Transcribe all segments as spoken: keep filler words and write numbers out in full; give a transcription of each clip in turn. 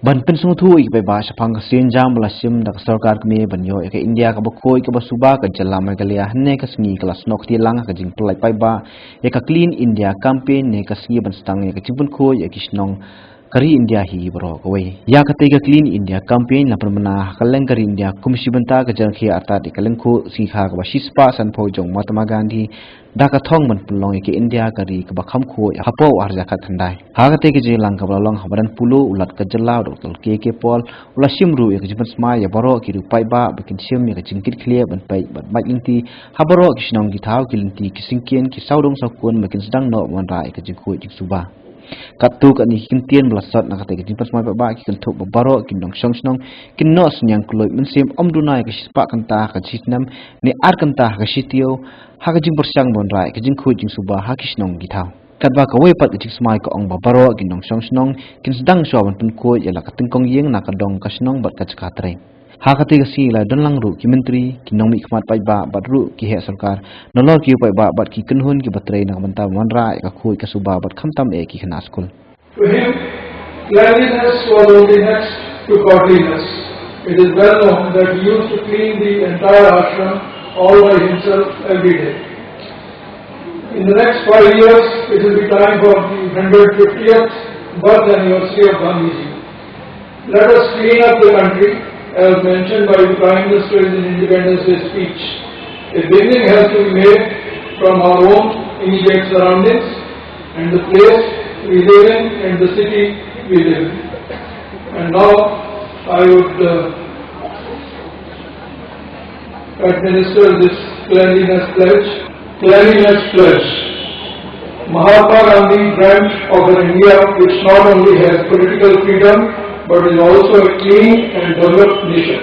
Ban pynsngewthuh ïa ki paidbah shaphang ka sienjam ba la shim da ka sorkar kmie ban ïoh ïa ka India kaba khuid kaba suba, ka jylla Meghalaya hynne ka sngi ka la snoh kti lang ha ka jingpyllait paidbah ïa ka Clean India Campaign, ne ka sngi ban sdang ïa ka jingpynkhuid ïa ki shnong ka ri India hi baroh kawei. Ïa katei ka Clean India Campaign la pynbna ha ka lyngkar India kum shi bynta ka jingrakhe artat ïa ka lyngkhuh sngi kha kaba shispah sanphew jong Mahatma Gandhi, da ka thong ban pynlong ïa ka India ka ri kaba kham khuid hapoh ar hajar khatkhyndai. Ha katei ka jingïalang kaba la long ha madan Polo, u Lat ka jylla, u Doctor K K Paul, u la shim ruh ïa ka jingpynsmai ïa baroh ki riew paidbah ba kin shim ïa ka jingkitkhlieh ban peit bad mait lynti ha baroh ki shnong ki thaw, ki lynti ki syngkien, ki sawdong sawkun ba kin sdang noh ban wanrah ïa ka jingkhuid jingsuba. Katto katne ki kyntien ba la sot na katei ka jingpynsmai paidbah ki kynthup ba baroh ki nongshong shnong kin noh synñiang khlem mynsiem, ym duna ïa ka shispah kynta ha ka shi snem ne ar kynta ha ka shi taïew ha ka jingpyrshang ban wanrah ïa ka jingkhuid jingsuba ha ki shnong ki thaw. Katba kawei pat ka jingsmai ka ong ba baroh ki nongshong shnong kin sdang shuwa ban pynkhuid ïa la ka tyngkong ïing na ka dong ka shnong bad ka jaka trei. Ha katei ka sngi la don lang ruh ki myntri, ki nongmihkhmat paidbah bad ruh ki heh sorkar, nalor ki paidbah bad ki kynhun kiba trei na ka bynta ban wanrah ïa ka khuid ka suba bad khamtam eh ki khynnah skul. To him, cleanliness was only next to godliness. It is well known that he used to clean the entire ashram all by himself every day. In the next five years, it will be time for the hundred fiftieth birth anniversary of Gandhiji. Let us clean up the country, as mentioned by the Prime Minister in the Independence Day speech. A beginning has to be made from our own immediate surroundings and the place we live in and the city we live in. And now I would, uh, administer this cleanliness pledge. Cleanliness pledge. Mahatma Gandhi dreamt of an India which not only has political freedom but is also a clean and developed nation.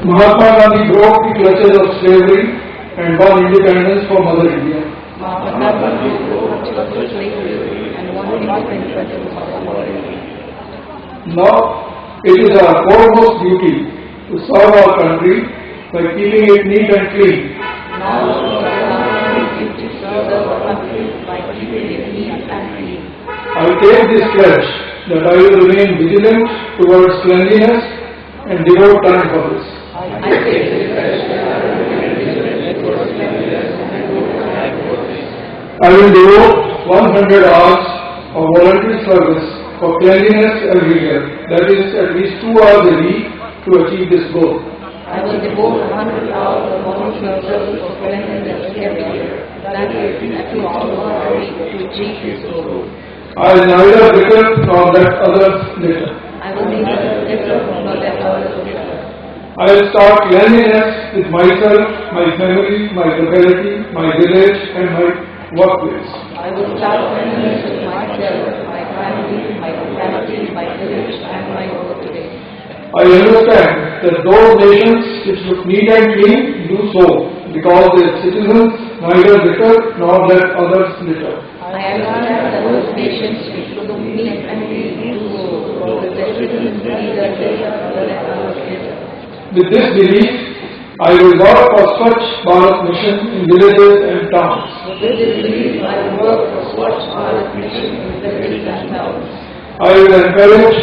Mahatma Gandhi broke the clutches of slavery and won independence for Mother India. Mahatma Gandhi broke the clutches of slavery and won independence for Mother India. Now, it is our foremost duty to serve our country by keeping it neat and clean. Now, it is our foremost duty to serve our country by keeping it neat and clean. I take this pledge that I will remain vigilant towards cleanliness and devote time for this. I will devote one hundred hours of voluntary service for cleanliness every year, that is, at least two hours a week, to achieve this goal. I will devote one hundred hours of voluntary service for cleanliness every year, that is, at least two hours a week, to achieve this goal. I will neither litter nor let others litter. I will neither litter nor let others litter. I will start cleanliness with myself, my family, my locality, my village, and my workplace. I will start cleanliness with myself, my family, my locality, my village, and my workplace. I understand that those nations which look neat and clean do so because their citizens neither litter nor let others litter. I understand that those nations which look neat and clean do so because their citizens neither litter nor let others litter. With this belief, I will work for Swachh Bharat Mission in villages and towns. With this belief, I will work for Swachh Bharat Mission in villages and towns. I will encourage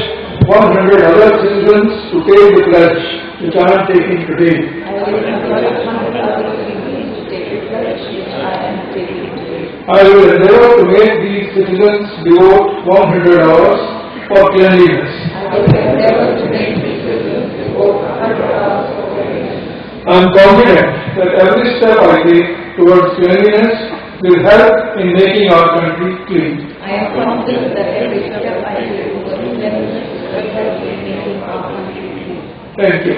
one hundred other citizens to take the pledge which I am taking today. I will encourage one hundred other citizens to take the pledge which I am taking today. I will endeavor to make these citizens devote one hundred hours for cleanliness. I will endeavor to make these citizens devote one hundred hours for cleanliness. I am confident that every step I take towards cleanliness will help in making our country clean. I am confident that every step I take towards cleanliness will help in making our country clean. Thank you.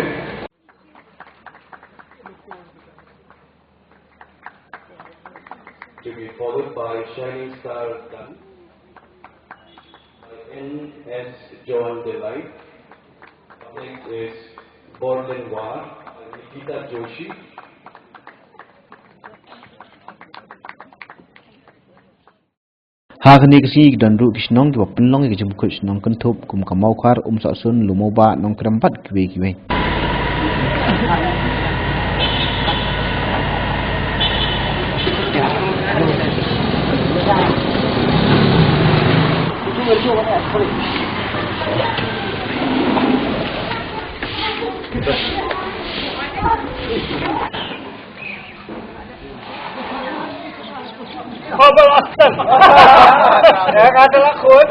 To be followed by Shining Star Dance by N S John Delight. Next is Borlin War by Nikita Joshi. Ha kane ka sngi ki don ruh ki shnong kiba pynlong ïa ka jingpynkhuid shnong kynthup kum ka Mawkhar, Umsohsun, Lumawbah, Nongkrem bad kiwei kiwei. Khawbal Aslam. Ya, kata lah khun.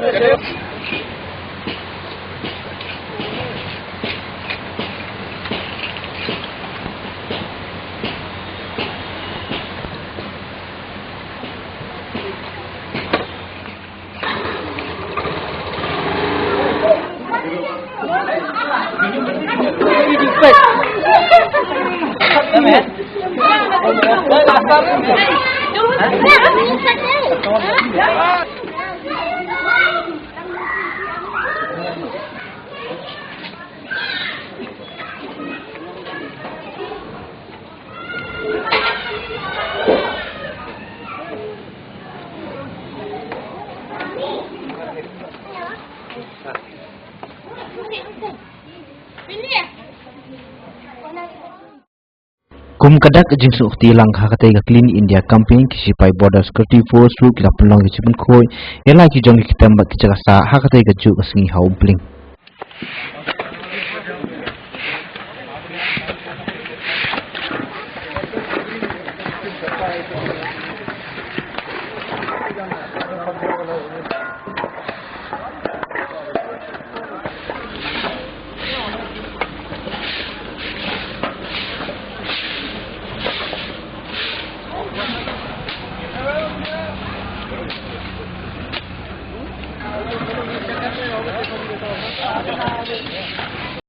Kum ka dak ka jingsngewkti lang ha katei ka Clean India Campaign, ki sipai Border Security Force ruh ki la pynlong ki jingpynkhuid ïa la ki jong ki ktem bad ki jaka sah ha katei kajuh ka sngi ha Umpling.